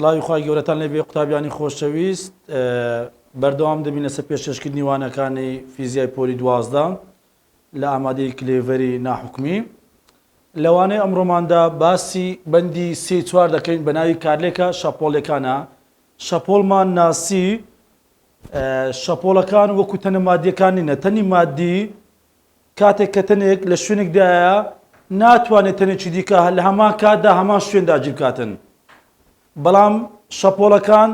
سڵاوی خوای گەورەتان لێبێ قوتابیانی خۆشەویست بەردەوام دەبین لەسەر پێشکەشکردنی وانەکانی فیزیای پۆلی 12 لە ئامادەی کلێڤەری ناحکومی لەوانەیە ئەمڕۆماندا باسی بەندی سێ چوار دەکەین بە ناوی کارلێکە شەپۆڵەکانە شەپۆڵمان ناسی شەپۆڵەکان وەکو تەنە مادیەکان نینە تەنی مادی کاتێک کە تەنێک لە شوێنێکدایە ناتوانێت تەنێکی دیکە لە هەمان کاتدا هەمان شوێن داگیر بکاتن بەڵام شەپۆڵەکان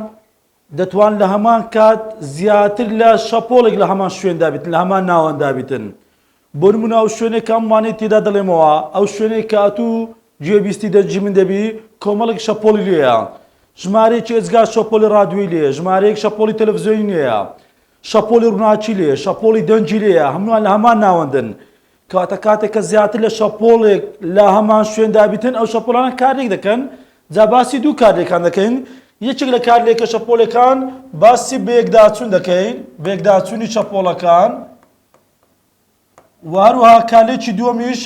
دەتوان لە هەمان کات زیاتر لە شەپۆڵێک لە هەمان شوێندا بیتن لە هەمان ناوەندا بیتن بۆ نمونە ئەو شوێنێک کە ئەم وانەی تێدا دەڵێمەوە ئەو شوێنێک کە ئەتوو گوێبیستی دەنگی من دەبی کۆمەڵێک شەپۆڵی لێیە ژمارەیەکی ئێجگار شەپۆلی ڕادیۆی لێیە ژمارەیەک شەپۆلی تەلەفزیۆنی لێیە شەپۆلی ڕووناکی لێیە، شەپۆڵی دەنگی لێیە، هەمووان لە هەمان ناوەندن. کەواتە کاتێک کە زیاتر لە شەپۆڵێک لە هەمان شوێندا بیتن، ئەو شەپۆڵانە کارلێک دەکەن. جا باسی دوو کارلێکان دەکەین. یەکێک لە کارلێکە شەپۆلەکان باسی بەیەکداچوون دەکەین، بەیەکداچوونی شەپۆڵەکان. و هەروەها کارلێکی دووەمیش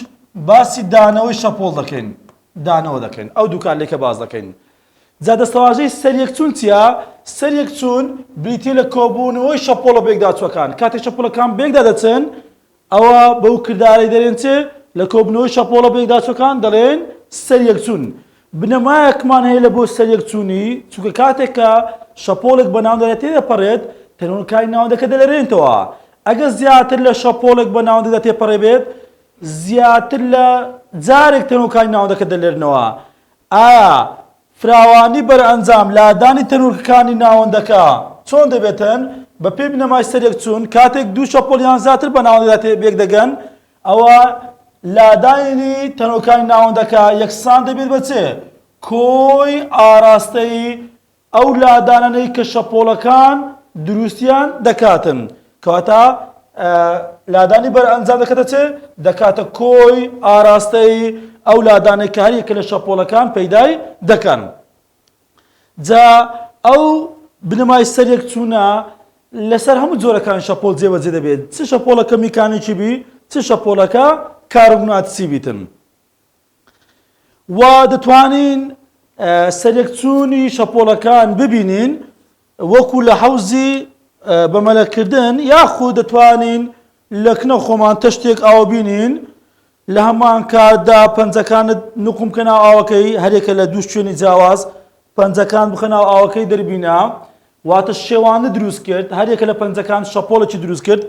باسی دانەوەی شەپۆڵ دەکەین دانەوە دەکەین ئەو دوو کارلێکە باس دەکەین جا دەستەواژەی سەریەکچوون چییە؟ سەریەکچوون بریتییە لە کۆبوونەوەی شەپۆڵە بەیەکداچووەکان کاتێک شەپۆلەکان بەیەکدا دەچن ئەوە بەو کردارەی دەرێن چ لە کۆبوونەوەی شەپۆڵە بەیەکداچووەکان دەڵێن سەریەکچوون بنەمایەکمان هەیە لە بۆ سەریەکچوونی، چونکە کاتێک کە شەپۆڵێک بە ناوەندەدا تێدەپەڕێت، تەنۆلکانی ناوەندەکە دەلەرێنتەوە. ئەگەر زیاتر لە شەپۆڵێک بە ناوەندەکەدا تێپەڕێبێت، زیاتر لە جارێک تەنۆلکانی ناوەندەکە دەلەرنەوە. ئایا فراوانی بەرئەنجام لادانی تەنۆلکەکانی ناوەندەکە چۆن دەبێتن؟ بەپێی بنەمای سەریەکچوون، کاتێک دوو شەپۆڵ یان زیاتر بە ناوەندەکەدا پێکدەگەن، ئەوا لادانی تەنۆکانی ناوەندەکە یەکسان دەبێت بە چ؟ کۆی ئاراستەی ئەو لادانانەی کە شەپۆڵەکان دروستیان دەکاتن. کەواتە لادانی بەرئەنجام دەکاتە چ؟ دەکاتە کۆی ئاراستەی ئەو لادانەی کە هەریەکە لە شەپۆڵەکان پەیدای دەکەن. جا ئەو بنەمای سەریەکچوونە لەسەر هەموو جۆرەکانی شەپۆل جێبەجێ دەبێت، چ شەپۆڵەکە میکانیکی بی، چ شەپۆڵەکە کارۆموگناتیسی بیتن. و دەتوانین سەریەکچوونی شەپۆڵەکان ببینین وەکو لە حەوزی بە مەلەکردن یاخود دەتوانین لە کنە خۆمان تەشتێک ئاو بینین لە هەمان کاتدا پەنجەکانت نوقم بکە ناو ئاوەکەی، هەریەکە لە دوو شوێنی جیاواز پەنجەکان بخە ناو ئاوەکەی دەربینە، واتە شێواندن دروست کرد، هەریەکە لە پەنجەکان شەپۆڵێکی دروست کرد،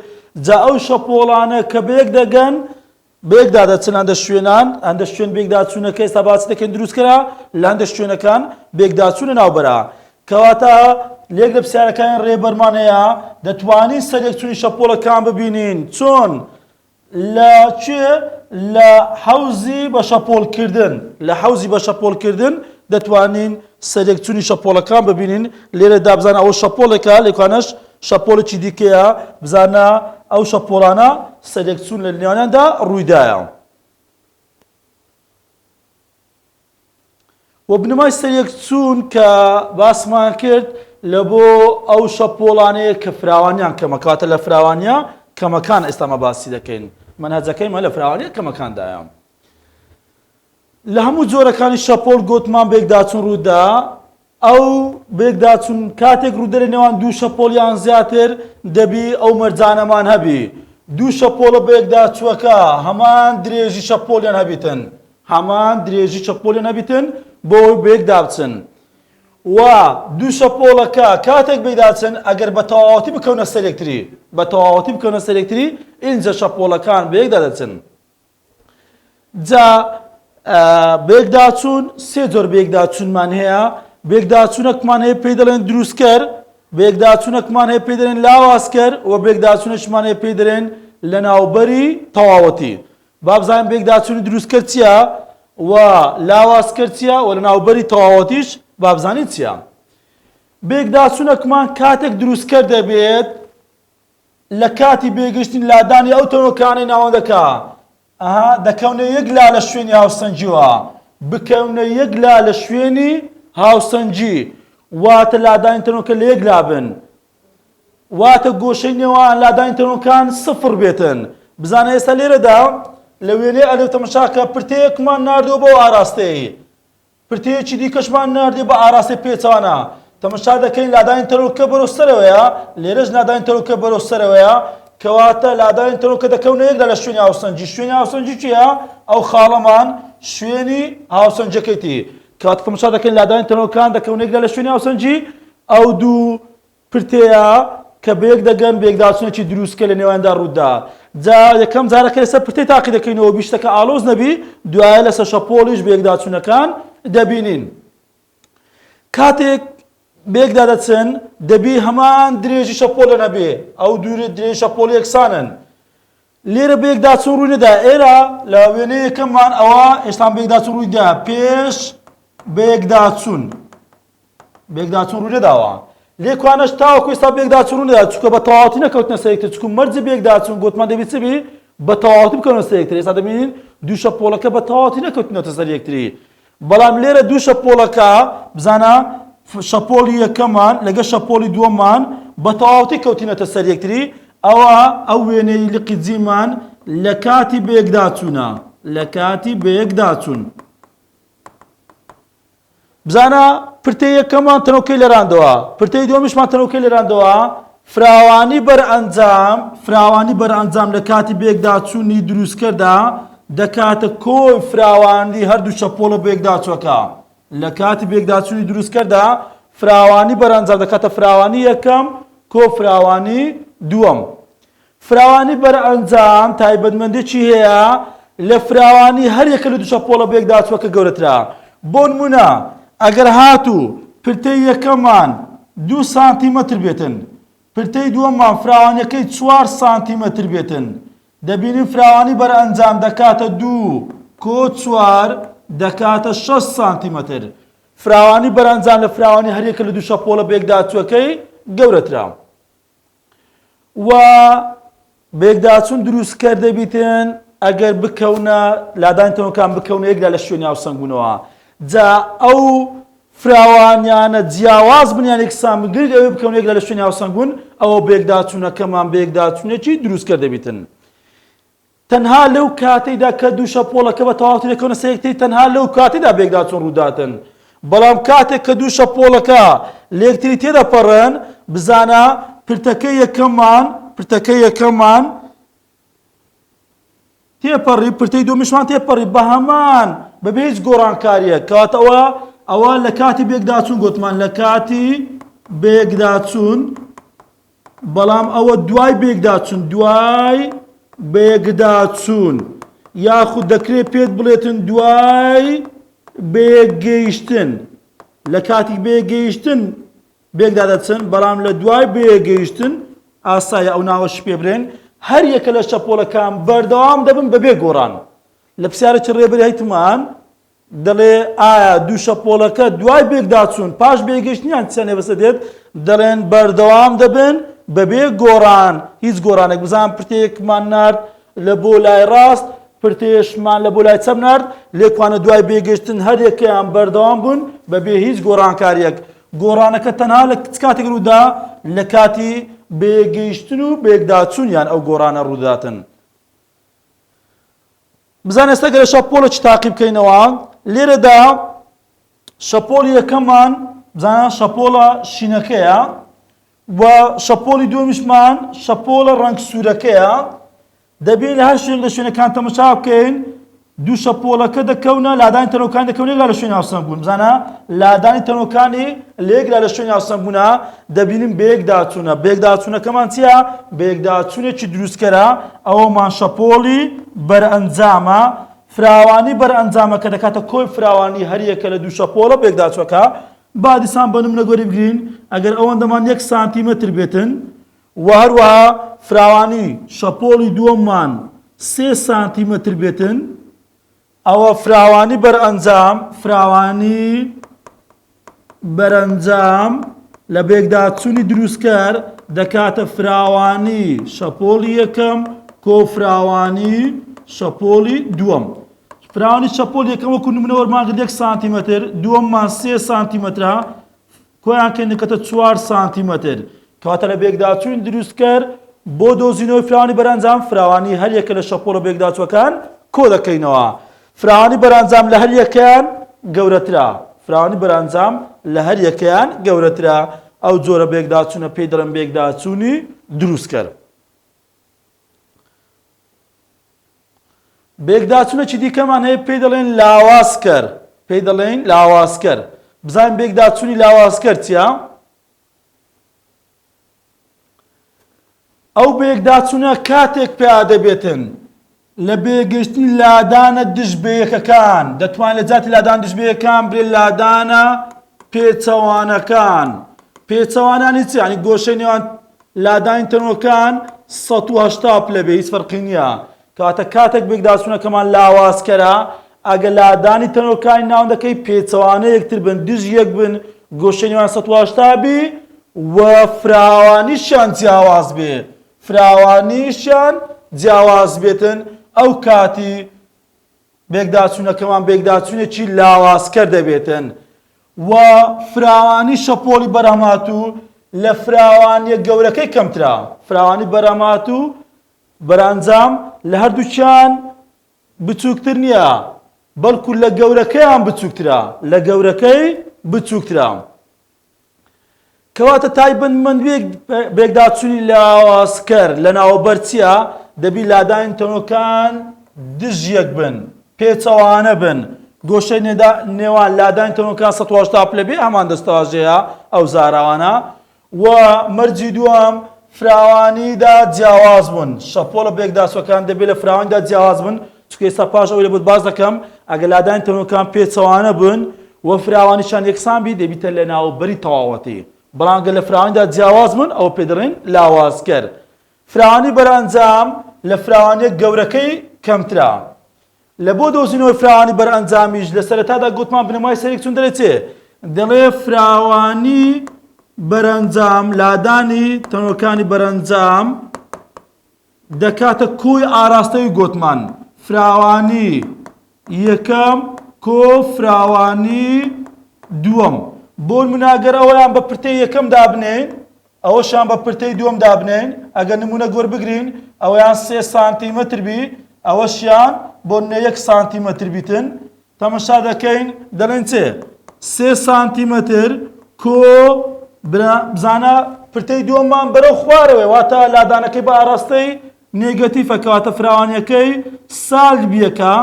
جا ئەو شەپۆڵانە کە بەیەک دەگەن بەیەکدا دەچن هەندە شوێنان، هەندە شوێن بەیەکداچوونەکە ئێستا باسی دەکەین دروست کرا، لە هەندە شوێنەکان بەیەکداچوونە ناوبرا. کەواتە لێک لە پرسیارەکانی ڕێبەرمان هەیە، دەتوانین سەریەکچوونی شەپۆڵەکان ببینین چۆن؟ لە کوێ؟ لە حەوزی بە شەپۆڵکردن. لە حەوزی بە شەپۆڵکردن دەتوانین سەریەکچوونی شەپۆڵەکان ببینین. لێرەدا بزانە ئەوە شەپۆڵێکە، لێکانەش شەپۆڵێکی دیکەیە. بزانە ئەو شەپۆڵانە سەریەکچوون لە نێوانیاندا ڕوویدایە. و بنەمای سەریەکچوون کە باسمان کرد لە بۆ ئەو شەپۆڵانەیە کە فراوانیان کەمە کەواتە لە فراوانیە کەمەکان ئێستا مە باسی دەکەین مەنهەجەکەی مە لە فراوانیە کەمەکاندایە لە هەموو جۆرەکانی شەپۆل گوتمان بێکداچون ڕوودا ئەو بێکداچون کاتێک ڕوودە لە نێوان دوو شەپۆل یان زیاتر دەبی ئەو مەرجانەمان هەبی دوو شەپۆلە بەیەکداچووەکە هەمان درێژی شەپۆلیان هەبیتن هەمان درێژی شەپۆلیان هەبیتن بۆ ئەوەی بەیەکدا بچن و دوو شەپۆڵەکە کاتێک بەیداچن ئەگەر بە تەواوەتی بکەونە سەر یەکتری بە تەواوەتی بکەونە سەر یەکتری ئینجا شەپۆڵەکان بەیەکدا دەچن جا بەیەکداچوون سێ جۆر بەیەکداچوونمان هەیە بەیەکداچوونەکمان هەیە پێی دەڵێن دروستکەر بەیەکداچوونەکمان هەیە پێی دەڵێن لاوازکەر و بەیەکداچوونەشمان هەیە پێی دەڵێن لەناوبەری تەواوەتی با بزانین بەیەکداچوونی دروستکەر چییە و لاوازکەر چییە و لەناوبەری تەواوەتیش با بزانین چییە بەیەکداچوونەکمان کاتێک دروستکەر دەبێت لە کاتی بێگەشتنی لادانی ئەو تەنۆکانەی ناوەندەکە، ئەها، دەکەونە یەک لا لە شوێنی هاوسەنگیوە، بکەونە یەک لا لە شوێنی هاوسەنگی، واتە لادانی تەنۆکە لە یەک لا بن، واتە گۆشەی نێوان لادانی تەنۆکان سفر بێتن. بزانە ئێستا لێرەدا لە وێنەی ئەلف تەماشاکە پرتەیەکمان ناردووە بەو ئاراستەیەی. پرتەیەکی دیکەشمان ناردیە بە ئاراستەی پێچەوانە. تەمەشا دەکەین لادانی تەنۆلکە بەرەو سەرەوەیە، لێرەش لادانی تەنۆلکە بەرەو سەرەوەیە، کەواتە لادانی تەنۆلکە دەکەونە یەکدا لە شوێنی هاوسەنگی. شوێنی هاوسەنگی کوێیە؟ ئەو خاڵەمان شوێنی هاوسەنگیەکەیتی. کەواتە تەمەشا دەکەین لادانی تەنۆلکان دەکەونە یەکدا لە شوێنی هاوسەنگی ئەو دوو پرتەیە کە بەیەک دەگەن بەیەکداچونێکی دروستکە لە نێواندا ڕوودا جا یەکەم جارەکە لەسەر پرتەی تاقی دەکەینەوە بیشتەکە ئاڵۆز نەبی دوایە لەسەر شەپۆڵیش بەیەکداچونەکان دەبینین کاتێک بەیەکدا دەچن دەبی هەمان درێژی شەپۆلە نەبێ ئەو دوورە درێژی شەپۆل یەکسانن لێرە بەیەکداچون ڕووی نەدا ئێرە لە وێنەی یەکەممان ئەوە ئێستان بەیەکداچون ڕووی دا پێش بەیەکداچون بێکداچوون ڕووینەداوە. لێ کوانەش تاوەکو ئێستا بێکداچوون ڕوونەدا چونکە بە تەواوەتی نەکەوتنە سەر یەکتر چونکە مەرجی بێکداچوون گۆتمان دەبی چ بی بە تەواوەتی بکەونە سەر یەکتر ئێستا دەبینین دوو شەپۆڵەکە بە تەواوەتی نەکەوتنەتە سەر یەکتری بەڵام لێرە دوو شەپۆڵەکە بزانە شەپۆڵی یەکەمان لەگە شەپۆڵی دووەمان بە تەواوەتی کەوتینەتە سەر یەکتری ئەوە ئەو وێنەی لقی جیمان لە کاتی بەیەکداچوونە لە کاتی بەیەکداچوون. بزانە پرتەی یەکەممان تەنۆکەی لەراندەوە پرتەی دووەمیشمان تەنۆکەی لەراندەوە فراوانی بەرئەنجام فراوانی بەرئەنجام لە کاتی بێکداچوونی دروستکەردا دەکاتە کۆی فراوانی هەردوو شەپۆڵە بێکداچوەکە لە کاتی بێکداچوونی دروستکەردا فراوانی بەرئەنجام دەکاتە فراوانی یەکەم کۆ فراوانی دووەم فراوانی بەرئەنجام تایبەتمەندیی هەیە لە فراوانی هەر یەکە لە دوو شەپۆڵە بەیەکداچووەکە گەورەترە. بۆ نموونە ئەگەر هاتوو پرتەی یەکەممان دوو سانتیمەتر بێتن، پرتەی دووەممان فراوانییەکەی چوار سانتیمەتر بێتن، دەبینین فراوانی بەرئەنجام دەکاتە دوو کۆ چوار دەکاتە شەش سانتیمەتر. فراوانی بەرئەنجام لە فراوانی هەر یەکە لە دوو شەپۆڵە بەیەکداچووەکەی گەورەترە. و بەیەکداچوون دروستکەر دەبیتن ئەگەر بکەونە لادانی تەنۆکان بکەونە یەکدا لە شوێنی هاوسەنگبوونەوە جا ئەو فراوانیانە جیاواز بن یان یەکسان بن گرنگ ئەوەی بکەونە یەکدا لە شوێنی هاوسەنگبوون ئەوە بەیەکداچوونەکەمان بەیەکداچوونێکی دروستکەر دەبیتن. تەنها لەو کاتەیدا کە دوو شەپۆڵەکە بە تەواوەتی دەکەونە سەر یەکتری تەنها لەو کاتەیدا بێکداچوون ڕووداتن بەڵام کاتێک کە دوو شەپۆڵەکە لە یەکتری تێدەپەڕن بزانە پرتەکە یەکەممان پرتەکە یەکەممان تێپەڕی پرتەی دووەمیشمان تێپەڕی بە هەمان بەبێ هیچ گۆڕانکارییەک کەواتە ئەوە ئەوە لە کاتی بێکداچوون گوتمان لە کاتی بێکداچوون بەڵام ئەوە دوای بەیەکداچوون دوای بەیەکداچوون یاخود دەکرێت پێت بڵێتن دوای بەیەکگەیشتن لە کاتی بەیەکگەیشتن بێکدا دەچن بەڵام لە دوای بەیەکگەیشتن ئاسایە ئەو ناوەش پێ بڵێن هەر یەکە لە شەپۆلەکان بەردەوام دەبن بەبێ گۆڕان لە پرسیارێکی ڕێبەری هەیتمان دەڵێ ئایا دوو شەپۆڵەکە دوای بێکداچوون پاش بێگەشتنیان چیان لێ بەسەر دێت؟ دەڵێن بەردەوام دەبن بەبێ گۆڕان هیچ گۆڕانێک بزان پرتەیەکمان نارد لە بۆ لای ڕاست پرتەیەشمان لە بۆ لای چەپ نارد لێکوانە دوای بێگەشتن هەریەکەیان بەردەوام بوون بەبێ هیچ گۆڕانکاریەک گۆڕانەکە تەنها لە چ کاتێک ڕوودا لە کاتی بێگەیشتن و بێکداچوونیان ئەو گۆڕانە ڕووداتن بزانە ئێستا گەر شەپۆڵێکی تاقی بکەینەوە لێرەدا شەپۆڵی یەکەممان بزانە شەپۆڵە شینەکەیە و شەپۆڵی دووەمیشمان شەپۆڵە ڕەنگ سوورەکەیە دەبین لە هەر شوێن لە شوێنەکان تەمەشا بکەین دوو شەپۆڵەکە دەکەونە لادانی تەنۆکان دەکەونە لا لە شوێنی هاوسەنگ بوون بزانە لادانی تەنۆکانی لەیەکلا لە شوێنی هاوسەنگ بوونە دەبینین بەیەکداچوونە بەیەکداچوونەکەمان چییە بەیەکداچوونێکی دروستکەرە ئەوەمان شەپۆڵی بەرئەنجامە فراوانی بەرئەنجامەکە دەکاتە کۆی فراوانی هەریەکە لە دوو شەپۆڵە بەیەکداچووەکە با دیسان بە نمونە گۆری بگرین ئەگەر ئەوەندەمان یەک سانتیمەتر بێتن و هەروەها فراوانی شەپۆڵی دووەممان سێ سانتیمەتر بێتن ئەوە فراوانی بەرئەنجام فراوانی بەرەنجام لە بێکداچوونی دروستکەر دەکاتە فراوانی شەپۆڵی یەکەم کۆ فراوانی شەپۆڵی دووەم. فراوانی شەپۆل یەکەم وەکو نمونە وەرمانگرت یەک سانتیمەتر دووەممان سێ سانتیمەترە کۆیان کەین دەکاتە چوار سانتیمەتر. کەواتە لە بێکداچوونی دروستکەر بۆ دۆزینەوەی فراوانی بەرەنجام فراوانی هەر یەکە لە شەپۆڵە بێکداچووەکان کۆ دەکەینەوە. فراوانی بەرەنجام لە هەر یەکەیان گەورەترە. فراوانی بەرەنجام لە هەر یەکەیان گەورەترە. ئەو جۆرە بەیەکداچوونە پێی دەڵێن بەیەکداچوونی دروستکەر. بەیەکداچوونێکی دیکەمان هەیە پێی دەڵێن لاوازکەر. پێی دەڵێن لاوازکەر. بزانین بەیەکداچوونی لاوازکەر چییە؟ ئەو بەیەکداچوونە کاتێک پیا دەبێتن لە بەیەکگەیشتنی لادانە دژ بەیەکەکان، دەتوانین لە جیاتی لادان دژ بەیەکان برێ لادانە پێچەوانەکان. پێچەوانانی چی؟ یانی گۆشەی نێوان لادانی تەنۆکان 180 پلە بێ هیچ فەرقی نییە. کەواتە کاتێک بەیەکداچوونەکەمان لاوازکەرە ئەگەر لادانی تەنۆکانی ناوەندەکەی پێچەوانە یەکتر بن، دژ یەک بن، گۆشەی نێوان 180 بی و فراوانیشیان جیاواز بێ، فراوانیشیان جیاواز بێتن، ئەو کاتی بێکداچوونەکەمان بێکداچوونێکی لاوازکەر دەبێتن و فراوانی شەپۆڵی بەرهەمهاتوو لە فراوانیە گەورەکەی کەمترە، فراوانی بەرهەمهاتوو بەرەنجام لە هەردووکیان بچووکتر نییە، بەڵکو لە گەورەکەیان بچووکترە، لە گەورەکەی بچووکترە. کەواتە تایبەتمەندییەک بەیەکداچوونی لاوازکەر لە ناوبەر چییە؟ دەبی لادانی تەنۆکان دژ یەک بن، پێچەوانە بن. گۆشەی نێوان لادانی تەنۆکان 180 پلە بێ هەمان دەستەواژەیە ئەو زاراوانە. و مەرجی دووەم فراوانیدا جیاواز بوون، شەپۆڵە بەیەکداچووەکان دەبێت لە فراوانیدا جیاواز بن، چونکە ئێستا پاش ئەوەی لەبۆت باس دەکەم ئەگەر لادانی تەنۆکان پێچەوانە بن و فراوانیشان یەکسان بی دەبیتە لەناوبەری تەواوەتی، بەڵام گەر لە فراوانیدا جیاواز بوون ئەوە پێ دەڵێن لاوازکەر. فراوانی بەرئەنجام لە فراوانیە گەورەکەی کەمترە. لە بۆ دۆزینەوەی فراوانی بەرئەنجامیش لە سەرەتادا گوتمان بنەمای سەرێک چون دەرێ چێ؟ دەڵێ فراوانی بەرەنجام لادانی تەنۆکانی بەرەنجام دەکاتە کۆی ئاراستەی گۆتمان فراوانی یەکەم کۆ فراوانی دووەم بۆ نمونە گەر ئەویان بە پرتەی یەکەم دابنێین ئەوەشیان بە پرتەی دووەم دابنێین، ئەگەر نموونەک وەربگرین ئەوەیان سێ سانتیمەتر بی ئەوەشیان بۆ نمونە یەک سانتیمەتر بیتن، تەمەشا دەکەین دەڵێن چێ؟ سێ سانتیمەتر کۆ برا بزانە پرتەی دووەممان بەرەو خوارەوەیە واتە لادانەکەی بە ئاراستەی نێگەتیفە کەواتە فراوانیەکەی سالب یەکە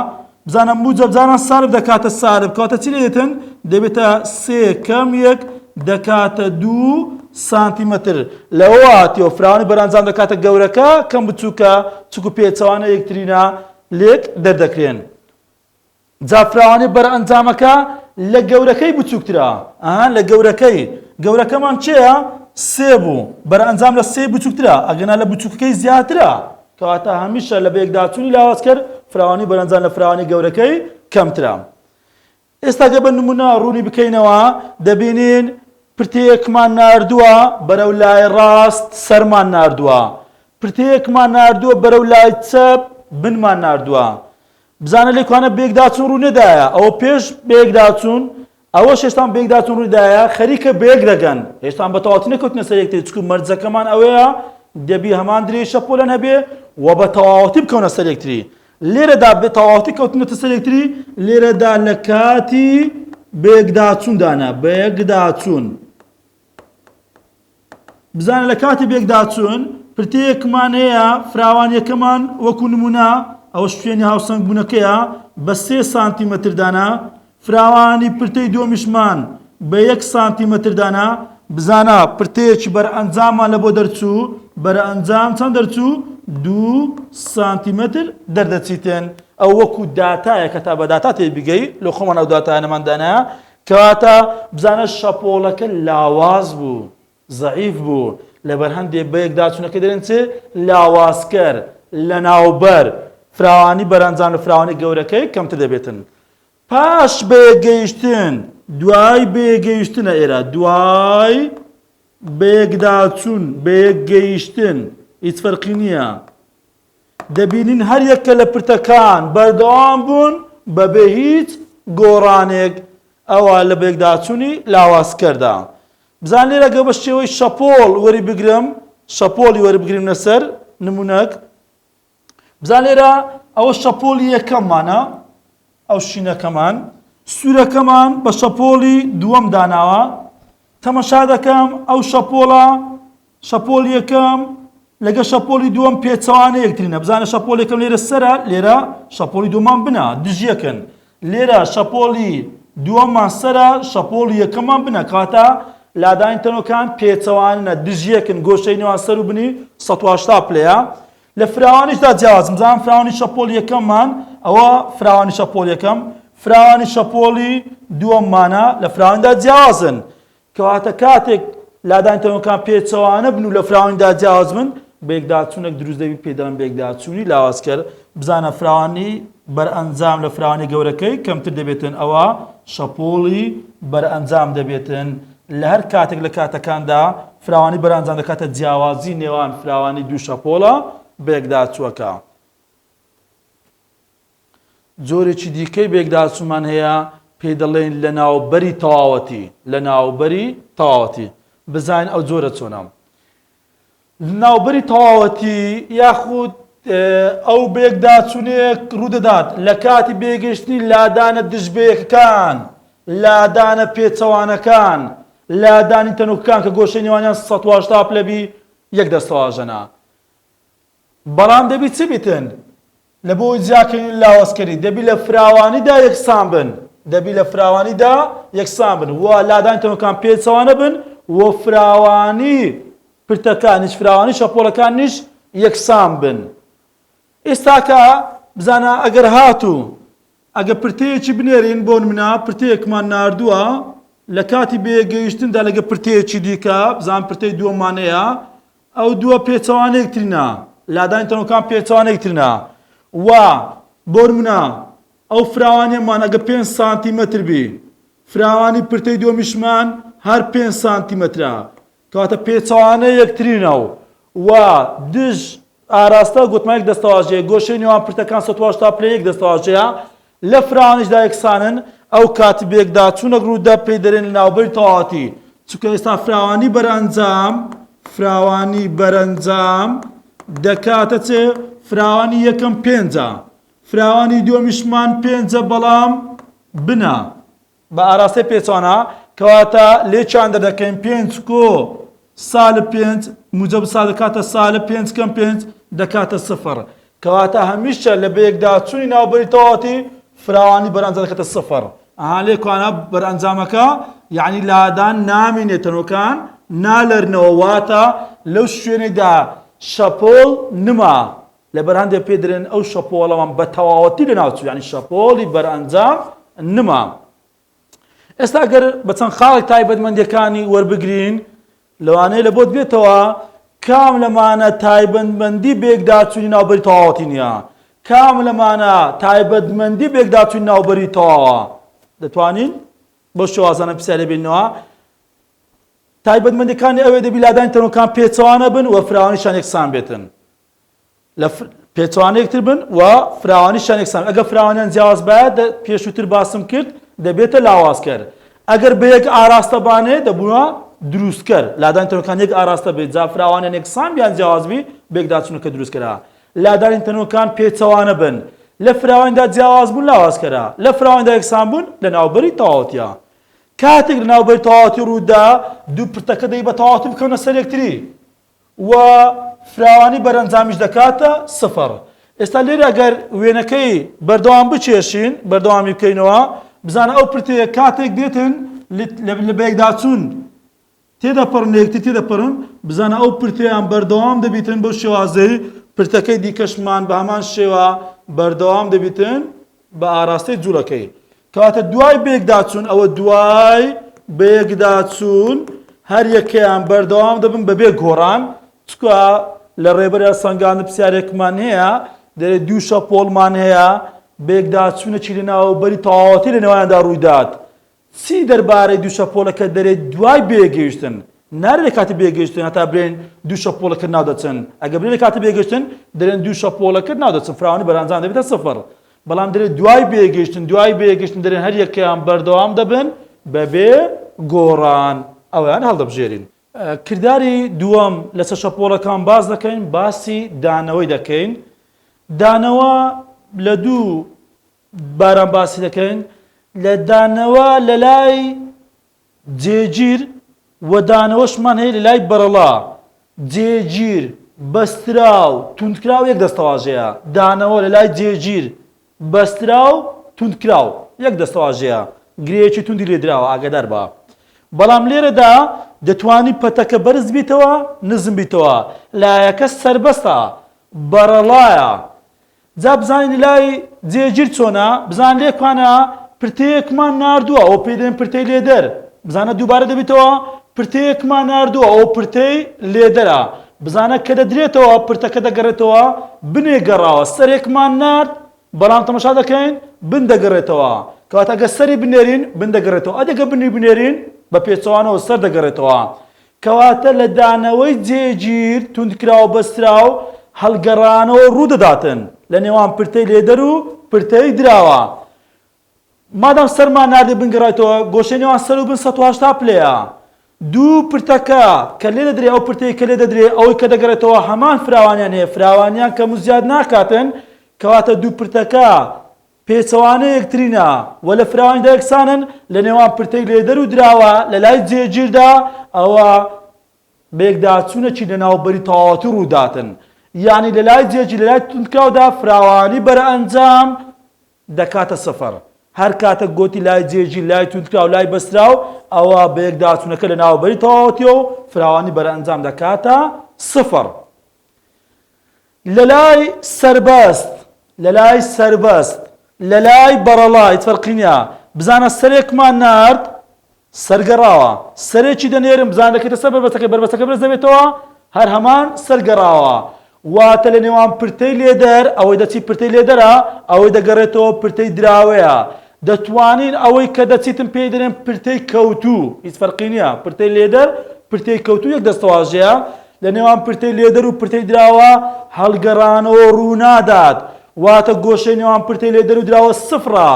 بزانە موجەب جاران سالب دەکاتە سالب کەواتە چی لێتن دەبێتە سێ کەم یەک دەکاتە دوو سانتیمەتر لەوە هاتیەوە فراوانی بەرەنجام دەکاتە گەورەکە کەم بچووکە چکو پێچەوانە یەکترینە لێک دەردەکرێن. جا فراوانی بەرئەنجامەکە لە گەورەکەی بچووکترە. ئەها لە گەورەکەی. گەورەکەمان کێیە؟ سێ بوو. بەرئەنجام لە سێ بچووکترە. ئەگەرنا لە بچووکەکەی زیاترە. کەواتە هەمیشە لە بەیەکداچوونی لاوازکەر فراوانی بەرئەنجام لە فراوانی گەورەکەی کەمترە. ئێستا گەر بە نموونە ڕوونی بکەینەوە دەبینین پرتەیەکمان ناردووە بەرەو لای ڕاست سەرمان ناردووە. پرتەیەکمان ناردووە بەرەو لای چەپ بنمان ناردووە. بزانە لێکوانە بەیەکداچوون ڕوو نەدایە ئەوە پێش بەیەکداچوون ئەوەش هێشتان بەیەکداچوون ڕوویدایە خەریکە بەیەک دەگەن هێشتان بە تەواوەتی نەکەوتنە سەر یەکتری چونکە مەرجەکەمان ئەوەیە دەبی هەمان درێژی شەپۆلەن هەبێ و بە تەواوەتی بکەونە سەر یەکتری لێرەدا بە تەواوەتی کەوتنەتە سەر یەکتری لێرەدا لە کاتی بەیەکداچووندانە بەیەکداچوون بزانە لە کاتی بێکداچوون پرتەیەکمان هەیە فراوانیەکەمان وەکو نمونە ئەوە شوێنی هاوسەنگ بوونەکەیە بە سێ سانتیمەتر دانا فراوانی پرتەی دووەمیشمان بە یەک سانتیمەتر دانا بزانە پرتەیەکی بەرئەنجاممان لە بۆ دەرچوو بەرئەنجام چەند دەرچوو دوو سانتیمەتر دەردەچیتن ئەو وەکو داتایە کە تا بە داتا تێبگەی لە خۆمان ئەو داتایانەمان دانایە کەواتە بزانە شەپۆڵەکە لاواز بوو، زەعیف بوو، لەبەر هەندێ بەیەکداچوونەکەی دەرێن چ؟ لاوازکەر، لەناوبەر، فراوانی بەرەنجام لە فراوانی گەورەکەی کەمتر دەبێتن. پاش بەیەکگەیشتن، دوای بەیەکگەیشتنە ئێرە، دوای بەیەکداچوون، بەیەکگەیشتن، هیچ فەرقی نییە. دەبینین هەریەکە لە پرتەکان بەردەوام بوون بەبێ هیچ گۆڕانێک ئەوا لە بەیەکداچوونی لاوازکەردا. بزان لێرە گەر بە شێوەی شەپۆڵ وەریبگرم، شەپۆڵی وەربگریمنە سەر نمونەک، بزان لێرە ئەوە شەپۆڵی یەکەممانە، ئەو شینەکەمان. سوورەکەمان بە شەپۆڵی دووەم داناوە، تەمەشا دەکەم ئەو شەپۆڵە، شەپۆڵی یەکەم لەگە شەپۆڵی دووەم پێچەوانە یەکترینە، بزانە شەپۆڵی یەکەم لێرە سەرە، لێرە شەپۆڵی دووەمان بنە، دژیەکن. لێرە شەپۆڵی دووەممان سەرە، شەپۆڵی یەکەممان بنە، کەواتە لادانی تەنۆکان پێچەوانەنە، دژیەکن، گۆشەی نێوان سەر و بنی 180 پلەیە. لە فراوانیشدا جیاوازن، بزانە فراوانی شەپۆڵی یەکەممان، ئەوە فراوانی شەپۆڵی یەکەم، فراوانی شەپۆڵی دووەممانە، لە فراوانیدا جیاوازن. کەواتە کاتێک لادانی تەنۆکان پێچەوانە بن و لە فراوانیدا جیاواز بن، بەیەکداچوونێک دروست دەبی پێی دەڵێن بەیەکداچوونی لاوازکەر. بزانە فراوانی بەرئەنجام لە فراوانی گەورەکەی کەمتر دەبێتن ئەوا شەپۆڵی بەرئەنجام دەبێتن. لە هەر کاتێک لە کاتەکاندا فراوانی بەرئەنجام دەکاتە جیاوازی نێوان فراوانی دوو شەپۆڵە بەیەکداچووەکە. جۆرێکی دیکەی بێکداچوومان هەیە پێی دەڵێین لەناوبەری تەواوەتی، لەناوبەری تەواوەتی. بزانین ئەو جۆرە چۆنە. لەناوبەری تەواوەتی یاخود ئەو بێکداچوونەیەک ڕوودەدات لە کاتی بێگەیشتنی لادانە دژبەیەکەکان، لادانە پێچەوانەکان، لادانی تەنۆکەکان کە گۆشەی نێوانیان 180 پلە بی یەک دەستەواژەنە. بەڵام دەبی چ بیتن؟ لە بۆ جیاکردنی لاوازکەری دەبی لە فراوانیدا یەکسان بن دەبی لە فراوانیدا یەکسان بن و لادانی تەنۆکان پێچەوانە بن و فراوانی پرتەکانیش فراوانی شەپۆڵەکانیش یەکسان بن. ئێستاکە بزانە ئەگەر هاتوو ئەگە پرتەیەکی بنێرین بۆ نمونە پرتەیەکمان ناردووە لە کاتی بەیەکگەیشتندا لەگە پرتەیەکی دیکە بزان پرتەی دووەمان هەیە ئەو دووە پێچەوانە یەکترینە، لادانی تەنۆکان پێچەوانە یەکترینە و بۆ نمونە ئەو فراوانیەمان ئەگە پێنج سانتیمەتر بی فراوانی پرتەی دووەمیشمان هەر پێنج سانتیمەترە کەواتە پێچەوانە یەکترینە و و دژ ئاراستە گوتمان یەک دەستەواژەیە گۆشەی نێوان پرتەکان 180 پلە یەک دەستەواژەیە لە فراوانیشدا یەکسانن، ئەو کاتی بەیەکداچوونەک ڕوودا پێی دەرێن لەناوبەری تەواوەتی، چونکە ئێستا فراوانی بەرئەنجام فراوانی بەرەنجام دەکاتە چ؟ فراوانی یەکەم پێنجە فراوانی دووەمیشمان پێنجە بەڵام بنە بە ئاراستەی پێچەوانە، کەواتە لێکیان دەردەکەین پێنج کۆ سالب پێنج موجەب سا دەکاتە سالب پێنج کەم پێنج دەکاتە سفر، کەواتە هەمیشە لە بەیەکداچوونی ناوبەری تەواوەتی فراوانی بەرئەنجام دەکاتە سفر. ئەها لێکوانە بەرئەنجامەکە یعنی لادان نامینێت تەنۆکان نالەرنەوە واتە لەو شوێنێکدا شەپۆڵ نما لەبەر هەندێ پێ درێن ئەو شەپۆڵەمان بە تەواوەتی لەناوچوو یعنی شەپۆڵی بەرئەنجام نما. ئێستا گەر بە چەند خاڵێک تایبەتمەندیەکانی وەربگرین لەوانەیە لە بۆت بێتەوە کام لەمانە تایبەتمەندی بێکداچوونی ناوبەری تەواوەتی نییە کام لەمانە تایبەتمەندی بێکداچوونی ناوبەری تەواوە دەتوانین بەو شێوازانە پرسیارێ بینەوە تایبەتمەندەکانی ئەوێ دەبی لادانی تەنۆکان پێچەوانە بن و فراوانیشان یەکسان بێتن لە پێچەوانە یەکتر بن و فراوانیشیان یەکسان ئەگەر فراوانیان جیاواز بایە پێشووتر باسم کرد دەبێتە لاوازکەر ئەگەر بە یەک ئاراستە بانێ دەبووە دروستکەر لادانی تەنۆکان یەک ئاراستە بێت جا فراوانیان یەکسان بیان جیاواز بی بێکداچوونەکە دروستکەرە لادانی تەنۆکان پێچەوانە بن لە فراواندا جیاواز بوون لاوازکەرە لە فراواندا یەکسان بوون لە ناوبەری تەواوەتیە کاتێک لە ناوبەری تەواوەتی ڕوودا دوو پرتەکە دەی بە تەواوەتی بکەونە سەر یەکتری و فراوانی بەرەنجامیش دەکاتە سفر. ئێستا لێرە گەر وێنەکەی بەردەوام بکێشین، بەردەوامی بکەینەوە، بزانە ئەو پرتەیە کاتێک دێتن لە بەیەکداچوون تێدەپەڕن لە یەکتر تێدەپەڕن، بزانە ئەو پرتەیان بەردەوام دەبیتن بەو شێوازەی پرتەکەی دیکەشمان بە هەمان شێوە بەردەوام دەبیتن بە ئاراستەی جوڵەکەی. کەواتە دوای بەیەکداچوون ئەوە دوای بەیەکداچوون هەر یەکەیان بەردەوام دەبن بەبێ گۆڕان چکە لە ڕێبەرە سەنگان پرسیارێکمان هەیە دەرێ دوو شەپۆڵمان هەیە بەیەکداچوونەکی لە ناوبەری تەواوەتی لە نێواندا ڕوویدات چی دەربارەی دوو شەپۆلەکە دەرێ دوای بەیەکگەیشتن نارێ لە کاتی بەیەکگەیشتن هەتا برێن دوو شەپۆلەکە ناو دەچن ئەگە برێ لە کاتی بەیەکگەیشتن دەرێن دوو شەپۆلەکە ناو دەچن فراوانی بەرەنجام دەبێتە سفر بەڵام دەرێ دوای بەیەکگەیشتن دوای بەیەکگەیشتن دەرێن هەر یەکەیان بەردەوام دەبن بەبێ گۆڕان ئەویان هەڵدەبژێرین. کرداری دووەم لەسەر شەپۆڵەکان باس دەکەین باسی دانەوەی دەکەین دانەوە لە دوو باران باسی دەکەین. لە دانەوە لە لای جێگیر و دانەوەشمان هەیە لە لای بەرەڵا. جێگیر، بەستراو، توندکراو یەک دەستەواژەیە. دانەوە لە لای جێگیر، بەستراو، توندکراو یەک دەستەواژەیە. گرێیەکی توندی لێ دراوە، ئاگادار بە. بەڵام لێرەدا دەتوانی پەتەکە بەرز بیتەوە، نزم بیتەوە. لایەکە سەربەستە، بەرەڵایە. جا بزانین لای جێگیر چۆنە، بزان لێکوانە پرتەیەکمان ناردووە ئەوە پێی دەڵێن پرتەی لێدەر، بزانە دووبارە دەبیتەوە پرتەیەکمان ناردووە ئەوە پرتەی لێدەرە، بزانە کە دەدرێتەوە پرتەکە دەگەڕێتەوە بنێ گەڕاوە، سەرێکمان نارد بەڵام تەماشا دەکەین بن دەگەڕێتەوە، کەواتە گەر سەری بنێرین بن دەگەڕێتەوە، ئەدی گەر بنی بنێرین بە پێچەوانەوە سەر دەگەڕێتەوە، کەواتە لە دانەوەی جێگیر، توندکراو بەستراو، هەڵگەڕانەوە ڕوودەداتن لە نێوان پرتەی لێدەر و پرتەی دراوە. مادام سەرمان ناردی بن گەڕایتەوە، گۆشەی نێوان سەر و بن 180 پلەیە. دوو پرتەکە کە لێدەدرێ ئەو پرتەی کە لێدەدرێ ئەوەی کە دەگەڕێتەوە هەمان فراوانیان هەیە، فراوانیان کەم و زیاد ناکاتن، کەواتە دوو پرتەکە پێچەوانەی یەکترینە و لە فراوانیدا یەکسانن، لە نێوان پرتەی لێدەر و دراوە لە لای جێگیردا ئەوە بەیەکداچوونەکی لەناوبەری تەواوەتی ڕووداتن یانی لە لای جێگیر لە لای توندکراودا فراوانی بەرەئەنجام دەکاتە سفر هەر کاتەک گۆتی لای جێگیر لای توندکراو لای بەستراو ئەوە بەیەکداچوونەکە لەناوبەری تەواوەتیە و فراوانی بەرەئەنجام دەکاتە سفر. لەلای سەربەست لەلای سەربەست لەلای بەڕەڵا هیچ فەرقی نیە بزانە سەرێکمان نارد سەر گەڕاوە سەرێکی دەنێرم بزانە دەکەیتە سەر بەربەستەکە بەربەستەکە بەرز دەبێتەوە هەر هەمان سەر گەڕاوە واتە لە نێوان پرتەی لێدەر ئەوەی دەچی پرتەی لێدەرە ئەوەی دەگەڕێتەوە پرتەی دراوەیە دەتوانین ئەوەی کە دەچیتن پێی دەرێن پرتەی کەوتوو هیچ فەرقی نییە پرتەی لێدەر پرتەی کەوتوو یەک دەستەواژەیە لە نێوان پرتەی لێدەر و پرتەی دراوە هەڵگەڕانەوە ڕوونادات، واتە گۆشەی نێوان پرتەی لێدەر و دراوە سفرە،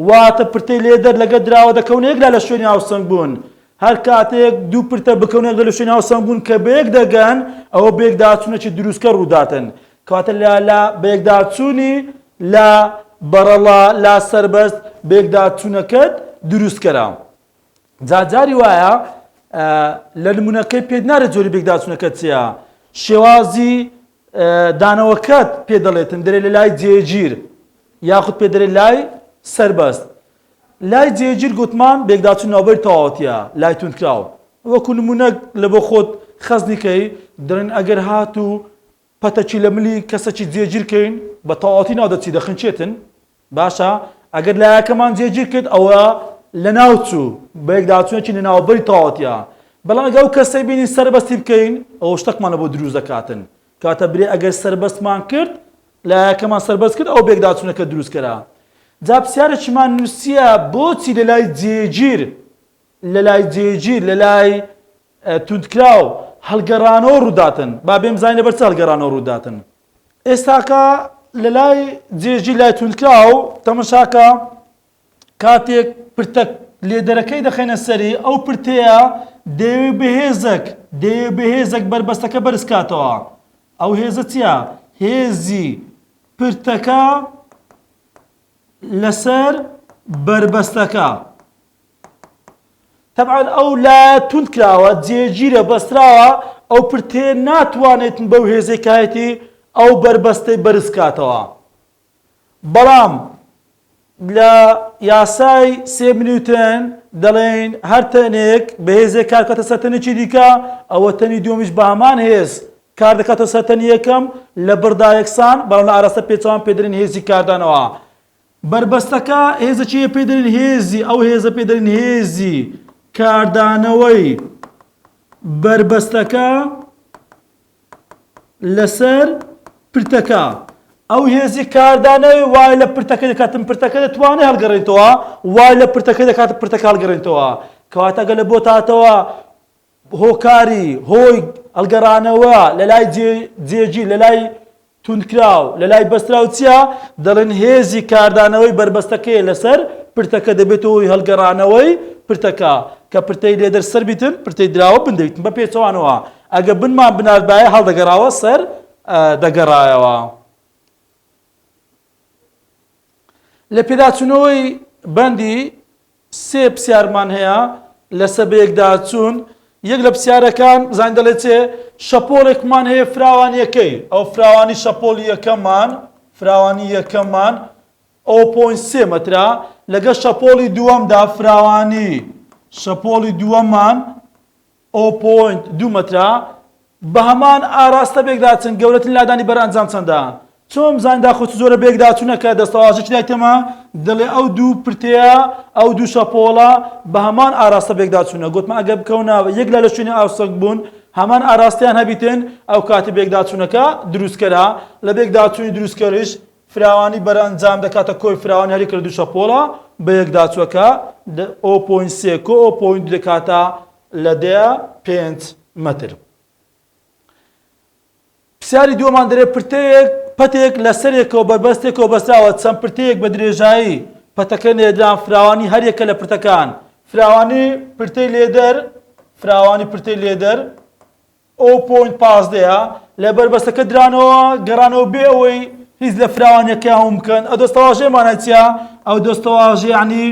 واتە پرتەی لێدەر لەگەڵ دراوە دەکەونە یەک لا لە شوێنی هاوسەنگبوون. هەر کاتێک دوو پرتە بکەونە یەک لا لە شوێنی هاوسەنگبوون کە بەیەک دەگەن، ئەوە بەیەکداچوونێکی دروستکەر ڕووداتن. کەواتە لە لە بەیەکداچوونی لا بەڕەڵا لا سەربەست بەیەکداچوونەکەت دروستکەرە. جا جاری وایە لە نمونەکەی پێت نارێت جۆری بێکداچونەکەت چییە شێوازی دانەوەکەت پێ دەڵێتن دەرێ لە لای جێگیر یاخود پێ دەرێ لای سربەست لای جێگیر گوتمان بێکداچون ناوبەر تەواوەتیە لای توندکراو وەکو نمونە لە بۆ خۆت خەزنیکەی دەڵێن ئەگەر هاتوو پەتەکی لە ملی کەسەکی جێگیر کەین بە تەواوەتی ناو دەچی دەخنکێتن باشە ئەگەر لایەکەمان جێگیر کرد ئەوە لەناو چوو بەیەکداچوونێکی لەناوبەری تەواوەتیە بەڵام ئەگەر ئەو کەسەی بینین سەربەستی بکەین ئەوە شتەکمان لە بۆ دروست دەکاتن کاتە برێ ئەگەر سەربەستمان کرد لایەکەمان سەربەست کرد ئەو بێکداچوونەکە دروست کەرا جا پرسیارێکیمان نووسیە بۆچی لە لای جێگیر لە لای جێگیر لە لای توندکراو هەڵگەڕانەوە ڕووداتن با بێم زانین لەبەر چ هەڵگەڕانەوە ڕووداتن ئێستاکە لە لای جێژی لای توندکراو تەمەشاکە کاتێک پرتە لێدەرەکەی دەخەینە سەری ئەو پرتەیە دەیەوێ بەهێزێک دەیەوێ بەهێزێک بەربەستەکە بەرز کاتەوە ئەو هێزە چییە؟ هێزی پرتەکە لەسەر بەربەستەکە تەبعەن ئەو لایە توند کراوە جێگیرە بەستراوە ئەو پرتەیە ناتوانێت بەو هێزەی کایەتی ئەو بەربەستەی بەرز کاتەوە بەڵام لە یاسای سێ نیوتن دەڵێن هەر تەنێک بە هێزێک کار کاتە سەر تەنێکی دیکە ئەوە تەنی دووەمیش بە هەمان هێز کار دەکاتە سەر تەنی یەکەم لە بڕدا یەکسان بەڵام لە ئاراستە پێچەوان پێدرێن هێزی کاردانەوە بەربەستەکە هێزەکی هەیە پێی دەلێن هێزی ئەو هێزە پێی دەلێن هێزی کاردانەوەی بەربەستەکە لەسەر پرتەکە ئەو هێزی کاردانەوەی وای لە پرتەکە دەکاتن پرتەکە دەتوانێت هەڵگەڕێنتەوە وای لە پرتەکە دەکات پرتەکە هەڵگەڕێنتەوە کەواتە گەلە بۆ تاتەوە هۆکاری هۆی هەڵگەڕانەوە لە لای جێگیر لە لای توندکراو لە لای بەستراو چییە؟ دەڵێن هێزی کاردانەوەی بەربەستەکەیە لەسەر پرتەکە دەبێتە هۆی هەڵگەڕانەوەی پرتەکە کە پرتەی لێدەر سەر بیتن پرتەی دراوە بن دەبیتن بە پێچەوانەوە ئەگە بنمان بناردبایە هەڵدەگەڕاوە سەر دەگەڕایەوە. لە پێداچوونەوەی بەندی. سێ پرسیارمان هەیە لەسەر بەیەکداچوون. یەک لە پرسیارەکان بزانین دەڵێ چێ؟ شەپۆڵێکمان هەیە فراوانیەکەی ئەو فراوانی شەپۆڵی یەکەممان فراوانی یەکەممان o point سێ مەترە لەگەڵ شەپۆڵی دووەمدا فراوانی شەپۆڵی دووەممان o point دوو مەترە بە هەمان ئاراستە بێکداچن گەورەترین لادانی بەرئەنجام چەندە؟ چۆن بزانین داخۆ چ جۆرە بێکداچوونەکە دەستەواژەکی لای تەمە دەڵێ ئەو دوو پرتەیە ئەو دوو شەپۆڵە بە هەمان ئاراستە بێکداچوونە گوتمان ئەگەر بکەونە یەک لا لە شوێنی ئاوسەک بوون هەمان ئاراستەیان هەبیتن ئەو کاتی بێکداچوونەکە دروستکەرە لە بێکداچوونی دروستکەریش فراوانی بەرئەنجام دەکاتە کۆی فراوانی هەریەکە لە دوو شەپۆڵە بەیەکداچووەکە o point سێ کۆ o point دوو دەکاتە لە دە پێنج مەتر. پرسیاری دووەمان دەرێ پرتەیەک پەتێک لە سەرێکەوە بەربەستێکەوە بەستراوە چەند پرتەیەک بە درێژایی پەتەکە لێدران فراوانی هەریەکە لە پرتەکان فراوانی پرتەی لێدەر فراوانی پرتەی لێدەر o point پازدەیە لە بەربەستەکە درانەوە گەڕانەوە بێ ئەوەی هیچ لە فراوانیەکەیان ون بکەن ئەو دەستەواژەیە مانای چیە ئەو دەستەواژە یعنی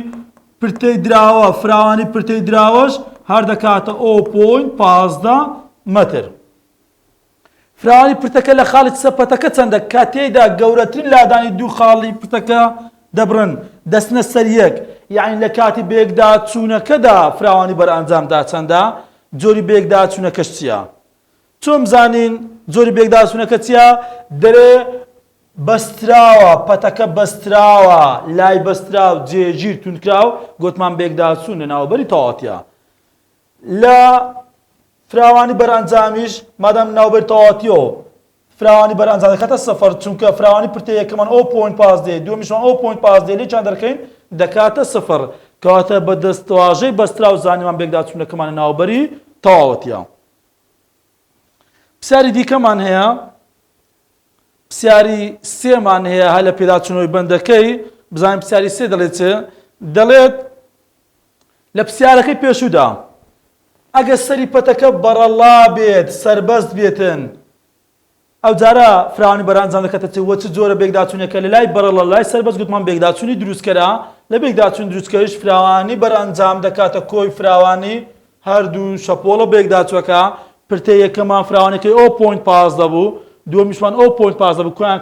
پرتەی دراوە فراوانی پرتەی دراوەش هەر دەکاتە o point 15 مەتر فراوانی پرتەکە لە خاڵی چسە پەتەکە چەندە کە تێیدا گەورەترین لادانی دوو خاڵی پرتەکە دەبڕن دەچنە سەر یەک یعنی لە کاتی بەیەکدا چوونەکەدا فراوانی بەرئەنجامدا چەندە جۆری بەیەکداچوونەکەش چییە؟ چۆن بزانین جۆری بەیەکداچوونەکە چییە؟ دەرێ بەستراوە، پەتەکە بەستراوە، لای بەستراو، جێگیر، توندکراو، گۆتمان بەیەکداچوون لە ناوبەری تەواوەتیە. لە فراوانی بەرئەنجامیش مادام ناوبەری تەواوەتیەوە فراوانی بەرئەنجام دەکاتە سفر چونکە فراوانی پرتە یەکەمان o point پازدەیە دووەمیشمان o point پازدەیە لێکیان دەرخەین دەکاتە سفر کەواتە بە دەستەواژەی بەستراو زانیمان بێکداچوونەکەمان لە ناوبەری تەواوەتیە. پرسیاری دیکەمان هەیە پرسیاری سێمان هەیە هەر لە پێداچوونەوەی بەندەکەی بزانین پرسیاری سێ دەڵێت چ دەڵێت لە پرسیارەکەی پێشوودا ئەگەر سەری پەتەکە بەڕەڵا بێت، سەربەست بێتن، ئەوجارە فراوانی بەرئەنجام دەکاتە چ وە چ جۆرە بێکداچوونێکە لە لای بەڕەڵا لای سەربەست گوتمان بێکداچوونی دروستکەرە لە بێکداچوونی دروستکەریش فراوانی بەرئەنجام دەکاتە کۆی فراوانی هەردوو شەپۆڵە بێکداچووەکە پرتەی یەکەمان فراوانەکەی o point 15 بوو دووەمیشمان o point 15 بوو کۆیان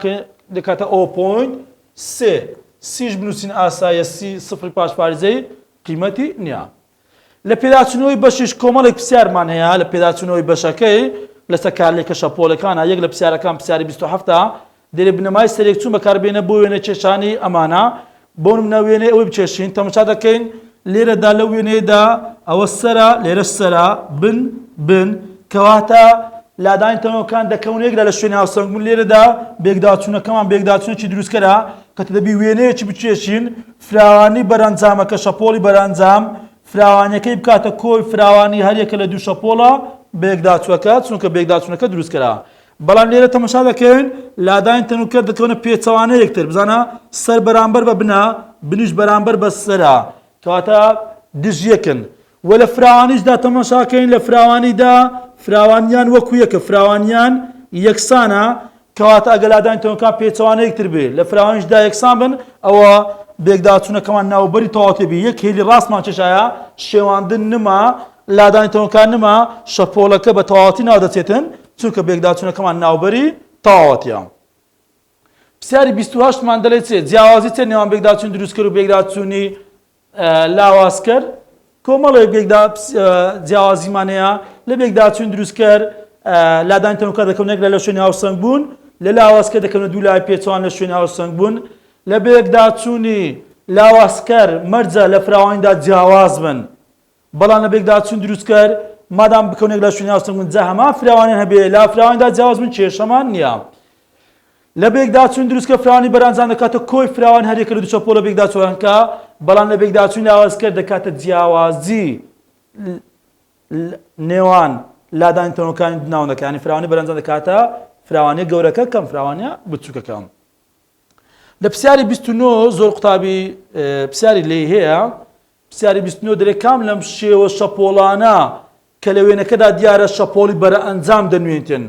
دەکاتە o point سێ سیش بنووسین ئاسایە سی سفری پاش فارزەی قیمەتی نییە. لە پێداچوونەوەی بەشیش کۆمەڵێک پرسیارمان هەیە لە پێداچوونەوەی بەشەکەی لەسەر کارلێکە شەپۆلەکانە یەک لە پرسیارەکان پرسیاری 27 ە دەرێ بنەمای سەرێکچوون بەکاربێنە بۆ وێنە کێشانی ئەمانە بۆ نمونە وێنەی ئەوەی بکێشین تەماشا دەکەین لێرەدا لەو وێنەیەدا ئەوە سەرە لێرەش سەرە بن بن کەواتە لادانی تەنۆکان دەکەون یەک لە شوێنی هاوسەنگبوون لێرەدا بێکداچوونەکەمان بێکداچوونێکی دروستکەرە کە دەبی وێنەیەکی بکێشین فراوانی بەرەنجامەکە شەپۆڵی بەرەنجام فراوانیەکەی بکاتە کۆی فراوانی هەریەکە لە دوو شەپۆڵە بەیەکداچووەکە چونکە بەیەکداچوونەکە دروستکرا بەڵام لێرە تەمەشا دەکەین لادانی تەنوکەر دەکەونە پێچەوانە یەکتر بزانە سەر بەرامبەر بە بنە بنیش بەرامبەر بە سەرە کەواتە دژ یەکن وە لە فراوانیشدا تەماشاکەین لە فراوانیدا فراوانیان وەکو یەکە فراوانیان یەکسانە کەواتە ئەگەر لادانی تەنۆکان پێچەوانە یەکتر بێ لە فراوانیشدا یەکسان بن ئەوە بێکداچوونەکەمان ناوبەری تەواوەتی بێ یەک هێلی ڕاستمان کێشایە شێواندن نما لادانی تەنۆکان نما شەپۆلەکە بە تەواوەتی ناو دەچێتن چونکە بێکداچوونەکەمان ناوبەری تەواوەتیە. پرسیاری 28 مان دەڵێ چێ جیاوازی چێ نێوان بێکداچوون دروستکەر و بێکداچوونی لاوازکەر کۆمەڵێک بێکدا جیاوازیمان هەیە لە بێکداچوون دروستکەر لادانی تەنۆکە دەکەون یەک لە شوێنی هاوسەنگ بوون لە لاوازکە دەکەونە دوو لای پێچوان لە شوێنی هاوسەنگ بوون لە بێکداچوونی لاوازکەر مەرجە لە فراوانیدا جیاواز بن بەڵام لە بێکداچوون دروستکەر مادام بکەون یەک لە شوێنی هاوسەنگ بوون جا هەمان فراوانیان هەبێ لا فراوانیدا جیاواز بن کێشەمان نییە. لە بێکداچوون دروستکەر فراوانی بەرئەنجام دەکاتە کۆی فراوان هەریەکە لە دوو چەپۆلە بێکداچووەکە، بەڵام لە بێکداچوونی لاوازکەر دەکاتە جیاوازی نێوان لادانی تەنۆکانی ناوەندەکە یانی فراوانی بەرئەنجام دەکاتە فراوانیە گەورەکە کەم فراوانیە بچووکەکە. لە پرسیاری 29 زۆر قوتابی پرسیاری لێی هەیە پرسیاری 29 دەرێ کام لەم شێوە شەپۆڵانە کە لە وێنەکەدا دیارە شەپۆڵی بەرەئەنجام دەنوێنتن.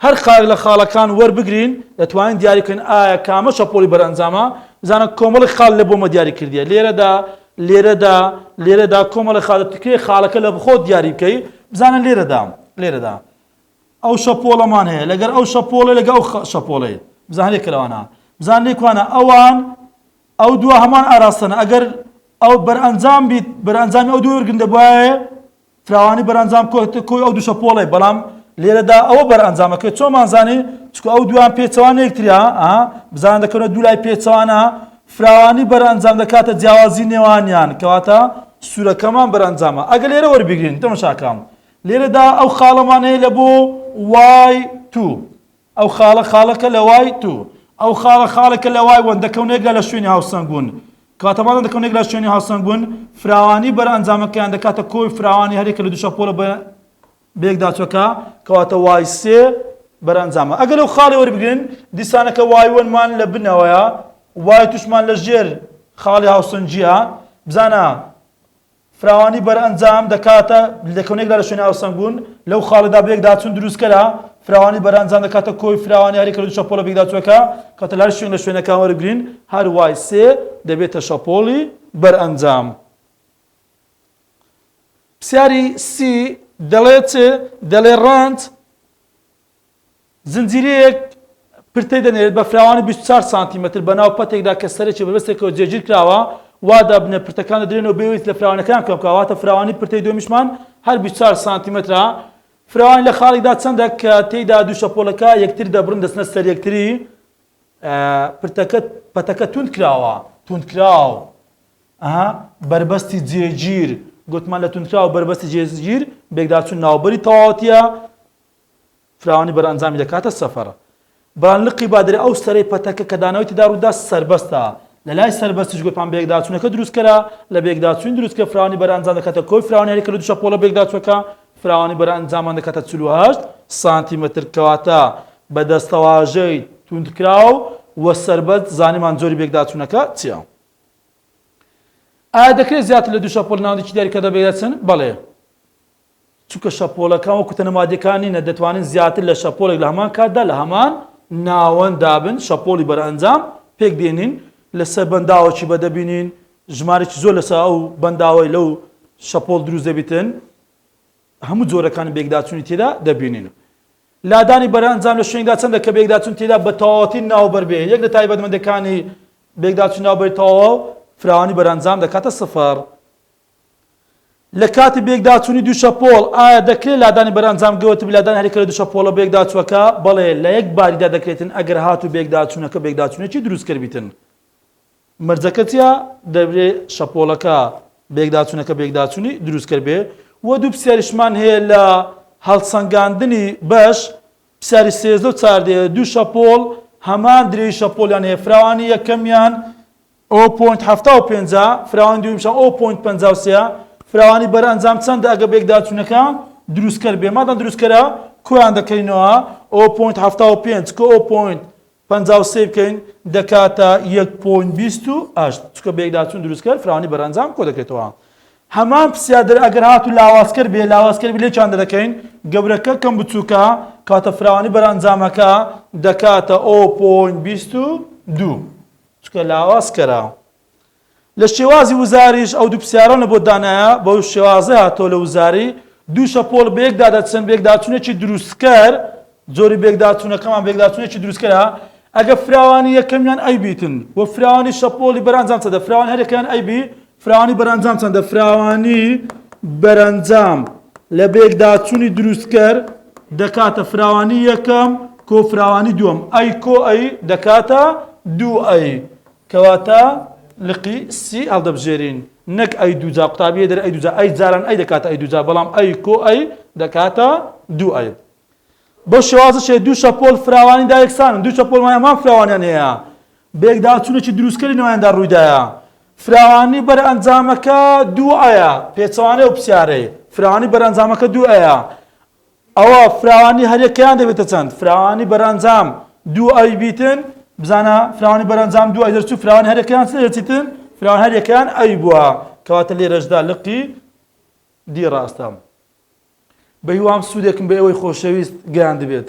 هەر خاڵێک لە خاڵەکان وەربگرین دەتوانین دیاری بکەین ئایا کامە شەپۆڵی بەرەئەنجامە؟ بزانە کۆمەڵێک خاڵ لە بۆمە دیاری کردیە. لێرەدا لێرەدا لێرەدا کۆمەڵە خاڵ دەکرێت خاڵەکە لە بخۆت دیاری بکەی بزانە لێرەدا لێرەدا ئەو شەپۆڵەمان هەیە لەگەر ئەو شەپۆڵێ لەگە ئەو شەپۆڵێ بزانە لێکە لەوانە بزان لێکوانە ئەوان ئەو دووە هەمان ئاراستەن ئەگەر ئەو بەرئەنجام بیت بەرئەنجامی ئەو دوو وەرگرن دەبوایە فراوانی بەرئەنجام کۆی ئەو دوو شەپۆڵێ بەڵام لێرەدا ئەوە بەرئەنجامەکە چۆمان زانی چکە ئەو دوان پێچەوانە یەکتریا بزان دەکەونە دوو لای پێچەوانە فراوانی بەرئەنجام دەکاتە جیاوازی نێوانیان کەواتە سوورەکەمان بەرئەنجامە ئەگەر لێرە وەربگرین تەمەشاکەم لێرەدا ئەو خاڵەمان هەیە لە بۆ y two ئەو خاڵە خاڵەکە لە y two. ئەو خاڵە خاڵێکە لە y one دەکەونە یەک لا لە شوێنی هاوسەنگ بوون. کەواتە مادام دەکەونە یەک لا شوێنی هاوسەنگ بوون، فراوانی بەرئەنجامەکەیان دەکاتە کۆی فراوانی هەریەکە لە دوو شەپۆلە بە بەیەکداچووەکە، کەواتە y سێ بەرئەنجامە. ئەگەر لەو خاڵی وەربگرین، دیسانەکە y one مان لە بنەوەیە، y two شمان لە ژێر خاڵی هاوسەنگییە. بزانە فراوانی بەرئەنجام دەکاتە لەکەونێکدا لە شوێنی هاوسەنگ بوون، لەو خاڵەدا بەیەکداچوون دروستکەرە، فراوانی بەرئەنجام دەکاتە کۆی فراوانی هەریەکە لە دوو شەپۆلە بەیەکداچووەکە، کەواتە لە هەر شوێنێک لە شوێنەکان وەربگرین هەر y سێ دەبێتە شەپۆڵی بەرئەنجام. پرسیاری سی دەڵێ چ؟ دەڵێ ڕەنج زنجیرەیەک پرتەی دەنێرێت بە فراوانی 24 سانتیمەتر بە ناو پەتێکدا کە سەرێکی بەربەستێکەوە جێگیر کراوە، وا دابنێ پرتەکان دەدرێنەوە بێ ئەوەی لە فراوانەکەیان کەم بکات، واتە فراوانی پرتەی دووەمیشمان هەر 24 سانتیمەترە. فراوانی لە خاڵێکدا چەندە کە تێیدا دوو شەپۆلەکە یەکتر دەبڕن دەچنە سەر یەکتری؟ پرتەکە پەتەکە توند کراوە، توندکراو، ئەها بەربەستی جێگیر، گوتمان لە توندکراو بەربەستی جێگیر بێکداچوون ناوبەری تەواوەتیە، فراوانی بەرئەنجامی دەکاتە سەفەر. بەڵام لقی بادرە ئەو سەرەی پەتەکە کە دانەوەی تێدا ڕوودا سەربەستە. لە لای سەربەستیش گوتمان بەیەکداچوونەکە دروستکەرە، لە بەیەکداچوونی دروستکەر فراوانی بەرئەنجام دەکاتە کۆی فراوانی هەریەکە لە دوو شەپۆڵە بەیەکداچووەکە، فراوانی بەرئەنجامان دەکاتە 48 سانتیمەتر کەواتە بە دەستەواژەی توندکراو و سەربەست زانیمان جۆری بەیەکداچوونەکە چییە. ئایا دەکرێت زیاتر لە دوو شەپۆل ناوەندێکی دیاریکراودا بەیەکداچن؟ بەڵێ. چونکە شەپۆلەکان وەکو تەنە مادیەکان نینە دەتوانن زیاتر لە شەپۆلێک لە هەمان کاتدا لە هەمان ناوەنددا بن شەپۆلی بەرئەنجام پێک دێنین لەسەر بەنداوەکی بە دەبینین ژمارێکی زۆر لەسەر ئەو بەنداوەی لەو شەپۆل دروست دەبیتن هەموو جۆرەکانی بێکداچوونی تێدا دەبینین لادانی بەرئەنجام لە شوێندا چەندە کە بێکداچوون تێدا بە تەواوەتی ناوبەر بێ یەک لە تایبەتمەندەکانی بێکداچوون ناوبەری تەواو فراوانی بەرئەنجام دەکاتە سفر لە کاتی بەیەکداچوونی دوو شەپۆڵ، ئایا دەکرێت لادانی بەرئەنجام گەورەتر بێت لادانی هەریەکە لە دوو شەپۆڵە بەیەکداچووەکە؟ بەڵێ، لە یەک باریدا دەکرێتن ئەگەر هاتوو بەیەکداچوونەکە بەیەکداچوونێکی دروستکەر بیتن. مەرجەکە چییە؟ دەبێت شەپۆڵەکە بەیەکداچوونەکە بەیەکداچوونی دروستکەر بێ. وە دوو پرسیاریشمان هەیە لە هەڵسەنگاندنی بەش، پرسیاری 13 و 14 دوو شەپۆڵ هەمان درێژی شەپۆڵیان هەیە، فراوانی یەکەمیان o point 75 ە، فراوانی دووەمیشیان o point 53 ە، فراوانی بەرئەنجام چەندە ئەگەر بەیەکداچوونەکە دروستکەر بێ؟ مادام دروستکەرە کۆیان دەکەینەوە o point 75 کۆ o point 53 بکەین دەکاتە یەک point 28 چونکە بەیەکداچوون دروستکەر فراوانی بەرئەنجام کۆ دەکرێتەوە. هەمان پرسیار دەر ئەگەر هاتوو لاوازکەر بێ لاوازکەر بێ لێکیان دەدەکەین گەورەکە کەم بچووکە کاتە فراوانی بەرئەنجامەکە دەکاتە o point 22 چونکە لاواز کەرە. لە شێوازی وزاریش ئەو دوو پرسیارانە بۆ دانایە بەو شێوازە هاتۆ لە وزاری دوو شەپۆل بەیەکدا دەچن بەیەکداچوونێکی دروستکەر جۆری بەیەکداچوونەکەمان بەیەکداچوونێکی دروستکەرە ئەگە فراوانی یەکەمیان A بیتن و فراوانی شەپۆلی بەرەنجام چەندە فراوان هەرێکیان A بی فراوانی بەرەنجام چەندە فراوانی بەرەنجام لە بەیەکداچوونی دروستکەر دەکاتە فراوانی یەکەم کۆ فراوانی دووەم A کۆ A دەکاتە دوو A کەواتە لقی C هەڵدەبژێرین نەک A دووجا قوتابیە دەر A دووجا A جاران A دەکاتە A دووجا بەڵام A کۆ A دەکاتە دوو A بەو شێوازە شێ دوو شەپۆل فراوانی دا یەکسانن دوو شەپۆل هەمان فراوانیان هەیە بەیەکداچوونێکی دروستکەری نێوانیاندا ڕوویدایە. فراوانی بەرئەنجامەکە دوو A یە، پێچەوانەی ئەو پرسیارەی. فراوانی بەرئەنجامەکە دوو A یە. ئەوە فراوانی هەریەکەیان دەبێتە چەند؟ فراوانی بەرئەنجام دوو A بیتن، بزانە فراوانی بەرئەنجام دوو A دەرچوو، فراوانی هەریەکەیان چ دەرچیتن؟ فراوانی هەریەکەیان A بووە. کەواتە لێرەشدا لقی D ڕاستە. بەهیوام سوودێکم بە ئێوەی خۆشەویست گەیاندبێت.